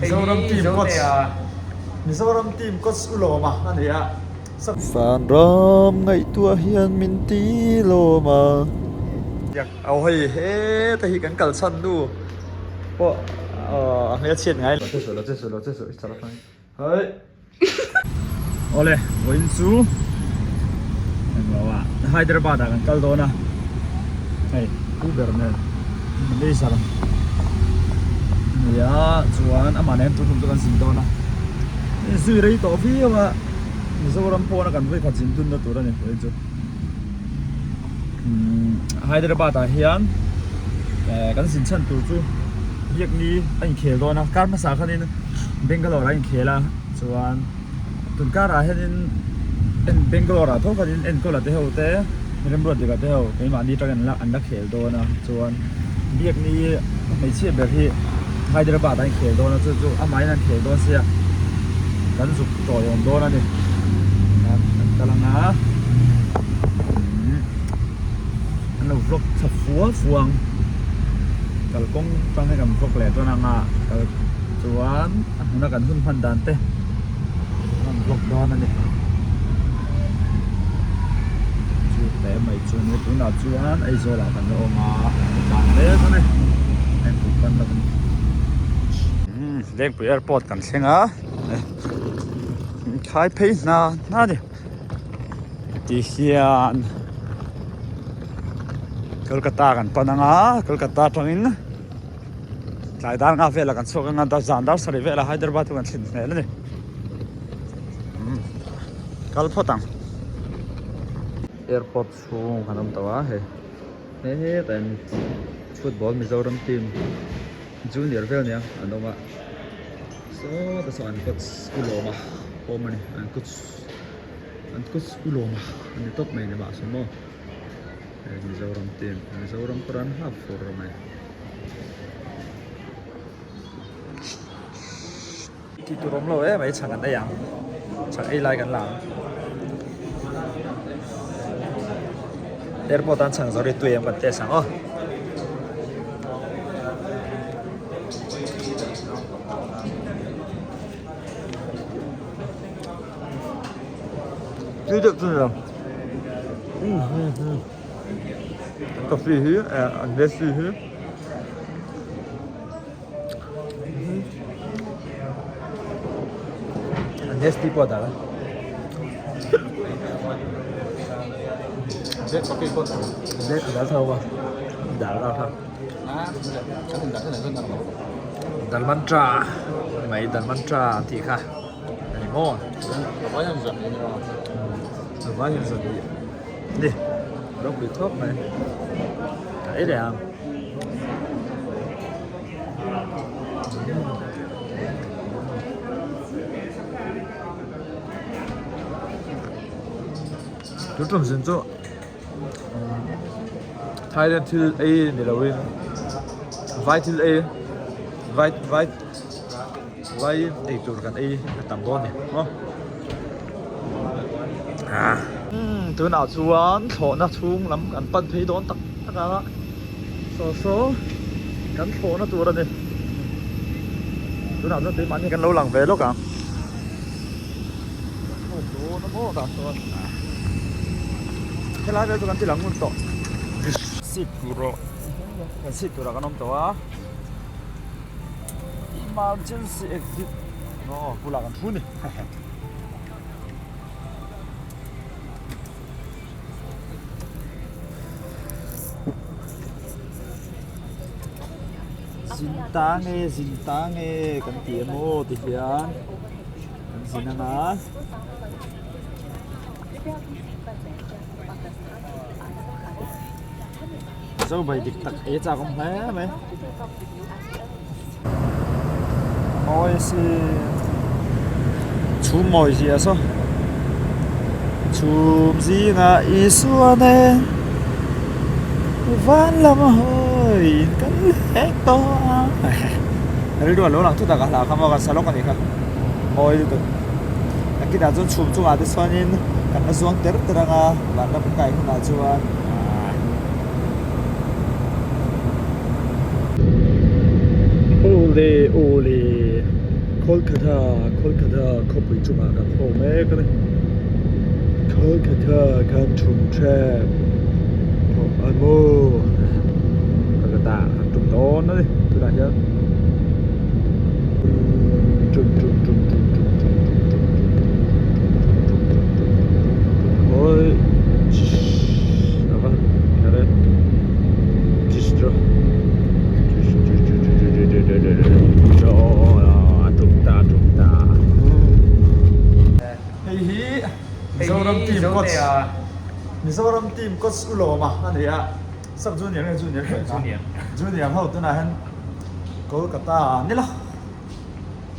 Mizoram team coach Mizoram team coach u lawma a ni a. Vanram ngaihtuah hian min ti lawm a. Aw hei heta hi kan kalchhan nu pawh a hmelchhiat ngai lo. Hei. Awle vawiin chu englo ah Hyderabad ah kan kal dawn a hei Uber nen manager ania chuan amah nen tun tum chu kan zin dawn a zui rei tawh viau a Mizoram pawna kan vawikhat zin dunna tur a ni vawiin chu umm Hyderabad ah hian kan zin chhan tur chu biakni a inkhel dawn a kar hmasa khanin Bangalore ah a inkhel a chuan tun karah hianin en Bangalore ah tho khanin enkawl a te ho te remruat dik a te ho keimahni atangin an la an la khel dawn a chuan biakni hmeichhia ber hi Hyderabad ah a inkhel dawn a chu chu amahin a inkhel dawn sia kan zuk tawiawm dawn a ni kan kal ang a an lo vlog thla fua fua ang kalkawng tang hi kan vlog leh dawn ang a kal chuan a hmuna kan hun hman dan te kan vlog dawn a ni chu te mai chu ni tunah chuan Aizawl ah kan la awm a kan tlan mek a ni Lengpui pan lam a ni Lengpui airport kan thleng a khai phei hna hna a ni. Ti hian Kolkata kan pan anga Kolkata atangin tlai dar nga velah kan chhuak anga zan dar sarih velah Hyderabad chu kan thlen hmel a ni kal phawt ang airport chhung kan awm tawh a hei hetah hian football Mizoram team junior vel nia an awm a sawtah sawn an coach u lawma awm a ni an coach. An coach u lawm a a ni tawp mai ni mahse maw hei Mizoram team Mizoram pawh an hak fur mai. Tih tur awm lo em mai chhang an ei ang chhang ei lai kan la ang airport an chhang zo ri tui em kan test ang aw. Tui deuh chu ni lo coffee hi an lassi hi an lassi pawh a dal a Black coffee pawh black a dal tho a dal a kha dal mantra mai dal mantra an tih kha. Ani maw? A vai an zan ni a. A vai an zan ni. Ni. Ropui khawp mai. Ka ei leh ang. Tu tum zin chu Thailand thil ei ni loin vai thil ei vai vai Vai ei tur kan ei a tam dawn ni maw tunah chuan thlawhna chhung lam kan pan phei dawn tak tak a saw saw kan thlawhna tur a ni tunah chuan keimahni kan lo lang ve lawk ang helai vel chu kan ti lang ngun tawh seat tur erawh kan seat turah kan awm tawh a. Emergency exit aw bulah kan thu ni zin ta nge zin ta nge kan ti emaw ti hian kan zin anga. Zo bai dik tak ei chak awm hle mai. Mawi si chhum mawi zia saw chhum zingah Isua nen van lam hawiin kan leng tawh a rilru a lo lang thut a ka hla kha maw kan sa lawk a nih kha mawi lutuk nakinah chuan chhum chungah te chuanin kan la zuang ter ter ang a vanram kai hunah chuan. Ule ule. Kolkata Kolkata khawpui chungah kan thlawk mek a ni Kolkata kan thum tep tawh a maw Kolkata kan tum dawn a ni tunah hian tum tum tum tum tum tum tum tum tum tum tum tum tum tum tum tum tum tum hawi a va kher e Hei hi Mizoram team coach Mizoram team coach u lawma a ni a sub junior nge junior junior junior ho tunah hian Kolkata ah ni la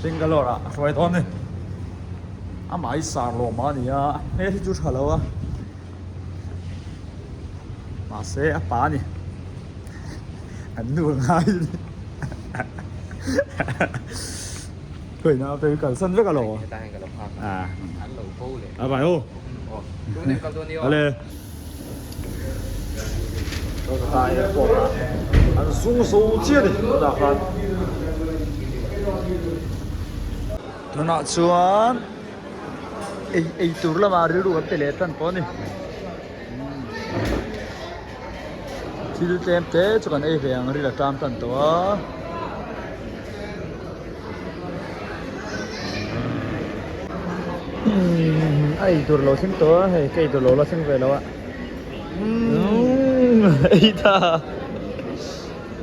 Bangalore ah a hruai dawn a ni amah hi sar lawma a ni a hmel hi chu tha lo a. Mahse a pa a ni an nu a ngai a ni khawi nau te hi kalsan vek a lo a vai aw ale Kolkata airport ah an zung zo chiah a ni tunah khan tunah chuan. Ei ei tur lamah rilru kan pe leh tan tawh a ni thil tlem te chu kan ei ve ang ril a ṭam tan tawh a a ei tur lo thleng tawh a hei ka ei tur lo la thleng ve lo a ei ta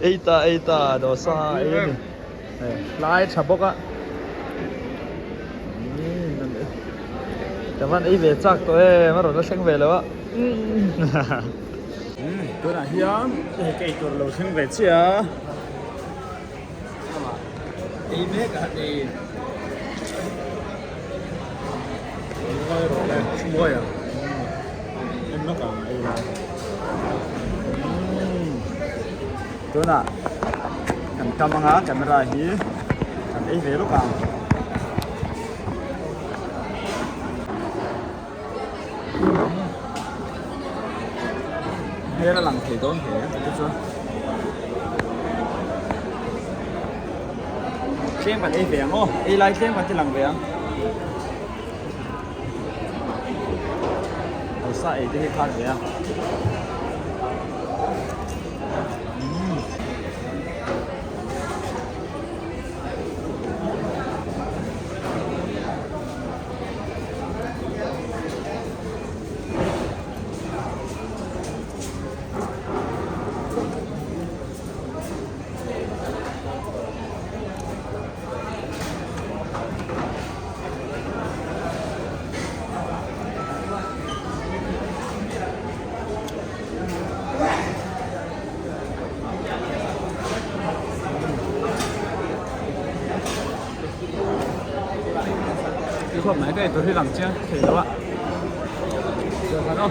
ei ta ei ta dosa ei a ni. Hei tlai tha bawk a ka van ei ve chak tawh em a rawn la thleng ve lo a tunah hian hei ka eitur lo thleng ve chiah a ei mek a ni mawi rawh le mawi ang en lawk ang ei lai Tunah kan kam anga camera hi kan ei ve lawk ang. Hmel a lang thei dawn hle te chuan tlem kan ei ve ang aw ei lai tlem kan ti lang ve ang. Sa ei te hi khan ve a. Khawp mai ka eitur hi lang chiang thei lo a chuan aw.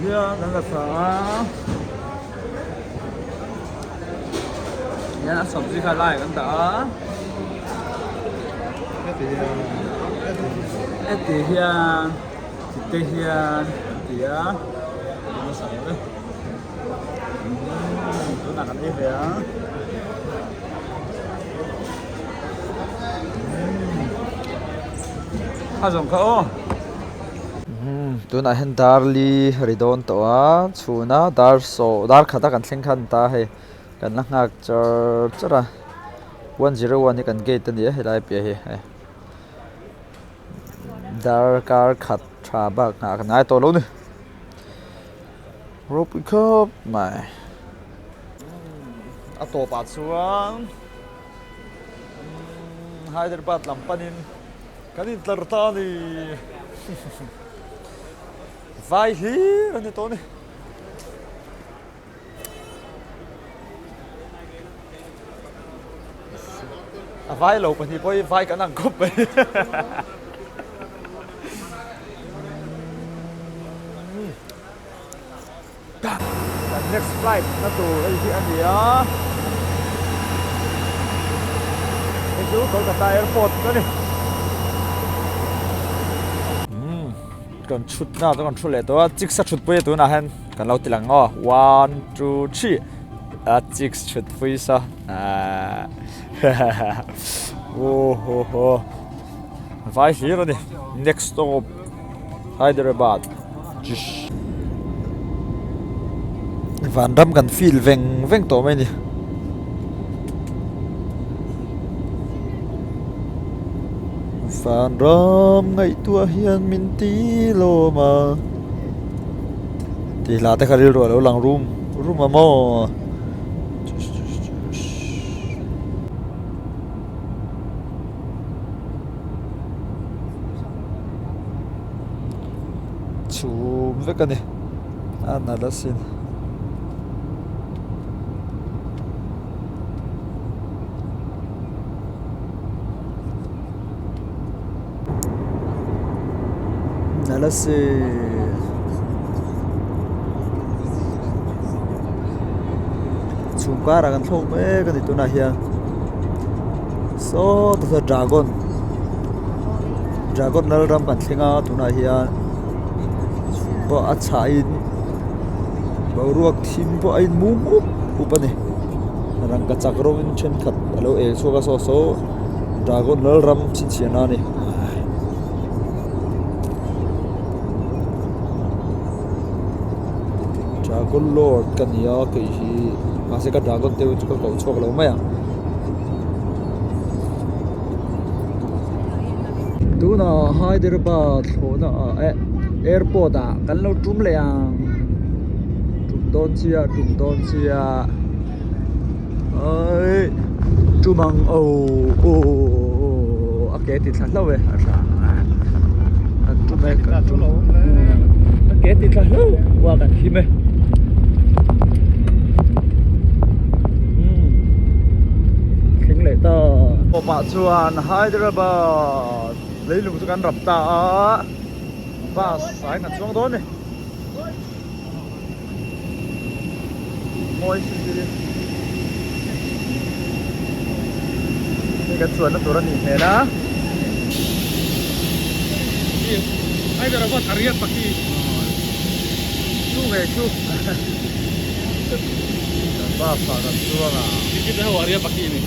Hian kan la thla a hian a sabzi kha lai kan dah a heti hian ti te hian an ti a nasa lo e tunah kan ei ve a. A zawng kha aw. Tunah hian dar li ri dawn tawh a chhuna dar saw dar khata kan thleng khan ta hei kan la nghak char char a 101 hi kan gate a ni a helai piah hi hei darkar khat tha bak nghah kan ngai tawh lo ni ropui khawp mai a tawpah chuan Hyderabad lam panin Kan intlar ta a ni. Vai hlir a ni tawh a ni. A vai lo pahnih pawh hi vai kan ang khawp mai. Kan next flight na tur hei hi a ni a, hei chu Kolkata airport a ni. Umm kan thut na chu kan thu leh tawh a chicks a thut pui a tunah hian kan lo ti lang aw one two three a chicks thut pui saw ahh aw haw haw vai hlir a ni next stop Hyderabad. Vanram kan feel veng veng tawh mai a ni. Vanram ngaihtuah hian min ti lawm a tih hla te kha rilru a lo lang rum rum a maw. Chhum vek a ni a nalh asin. Nalh asin. Chhum karah kan thlawk mek a ni tunah hian sawtah sawn dragon. Dragon lal ram kan thleng a tunah hian chhum pawh a chhah in boruak thim pawh a in mum up up a ni rangkachak rawng in thenkhat a lo el chhuak a saw saw dragon lal ram chhinchhiah na a ni. Dragon lord ka ni a kei hi mahse ka dragon te chu ka koh chhuak lo mai ang. Tunah Hyderabad thlawhna ah eh airport ah kan lo tum leh ang tum dawn chiah tum dawn chiah aih tum ang aw aw a ke ti thla hlauh e a tha kan tum e kan tum a ke ti thla hlauh a kan him e. Thleng leh ta. Tawpah chuan Hyderabad leilung chu kan rap ta a, bus ah hian kan chuang dawn a ni. Mawi si hei kan chuanna tur a nih hmel a. Hyderabad a riat tak hi. Chu nge chu. Bus ah kan chuang a. Ticket ho a riat paki ni.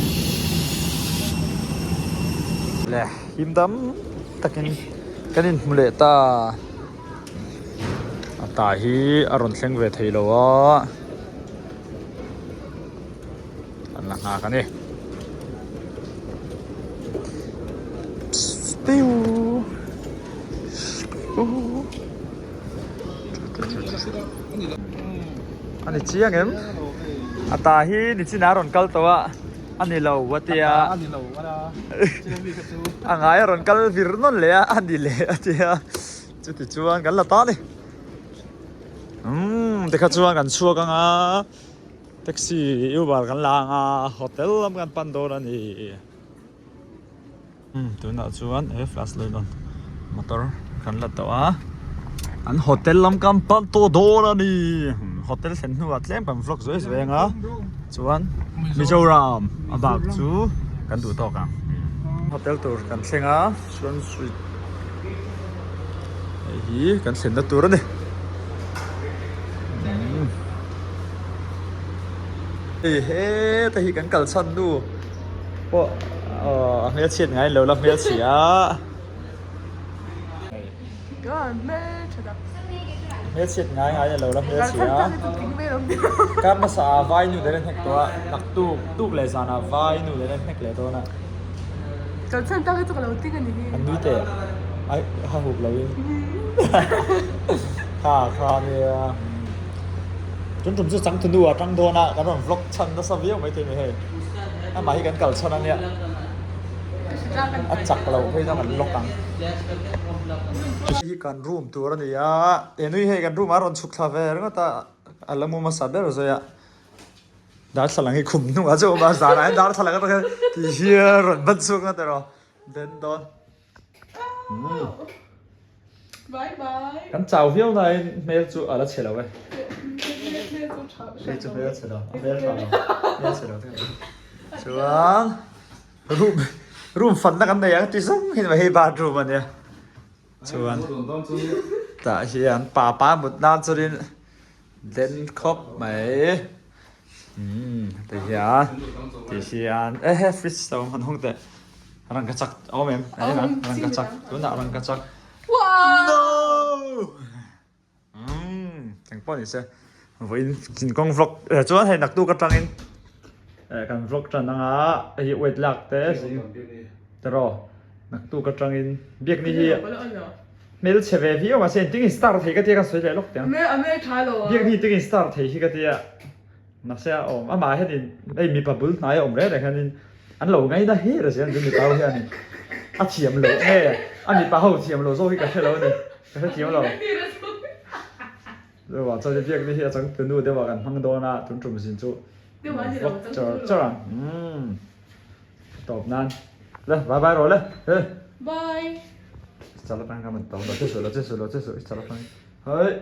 Le him dam takin kan inhmu leh ta. A ta hi a rawn thleng ve thei lo a. Kan la nghak a ni. A ni chiang em? A ta hi nichin a rawn kal tawh a, a ni lo a tia. A ngai a rawn kal vir nawn leh a, a ni leh a tia. Chuti chuan kan la ta a ni. Umm tikha chuan kan chhuak ang a, taxi uber kan la ang a, hotel lam kan pan dawn a ni. Tunah chuan he flash light on motor kan la tawh a. An hotel lam kan pan tawh dawn a ni. Hotel thlen hnuah tlem kan vlog zuai zuai anga chuan Mizoram a bak chu kan duh tawk ang. Hotel tur kan thleng a chuan suite hei hi kan thlenna tur a ni. Hei heta hi kan kal chhan nu pawh a hmelchhiat ngai lo la hmelchhia. Hmelchhiat ngai ngai a lo la hmelchhia a. Kar hmasa ah vai nu leh hnek tawh a, nak tuk tuk leh zan ah vai nu leh hnek leh dawn a. An nui teh a ha hup lo in. Kha kha nia. Tun tum chu changtu nu ah tang dawn a, kan rawn vlog chhan nasa viau maithei mai hei. Amah hi kan kal chhan a nia. A chak lo phei chuan kan lock ang. Hi kan room tur a ni a, he nui hei kan room ah a rawn chhuk thla ve ringawt a, a la mu hmasa ber zui a. Darthlalang hi khum hnungah chu a awm a, zanah hian darthlalang atang hian ti hian rawn ban chhuak ngawt erawh den dawn. Kan chau viau nain hmel chu a la chhe lo e. Hmel chu hmel chhe lo, a hmel tha lo, hmel chhe lo te kan Chuan room room fanna kan nei ang ti zawng hi hei bathroom a nia. Chuan tah hian papa mut nan chuanin den khawp mai. Umm ti hian ti hian e he fridge te awm han hawng teh rangkachak a awm em a en ang rangkachak tunah rangkachak no umm engpawh ni se vawiin zinkawng vlog eh chuan hei naktuk atangin eh kan vlog tan anga hei weight lak te tiraw naktuk atangin biakni hi Hmelchhe ve viau mahse engtin in star thei ka tia kan sawi leh lawk teh ang. Biakni engtin in star thei hi ka tia mahse a awm amah hianin hei mipa bul hnai a awm reng reng hianin an lo ngaina hir a zel chu mipa ho hianin a thiam loh nge a mipa ho thiam loh zawk hi ka hre lo a ni ka hrethiam lo. Chuvang chuan biakni hi a changtunu deuh ah kan hmang dawn a tun tum zin chu vlog char char ang umm tawp nan le bye bye rawh le he Bye. Chala tang ka man tawng lo che su lo che su lo che su chala tang hei.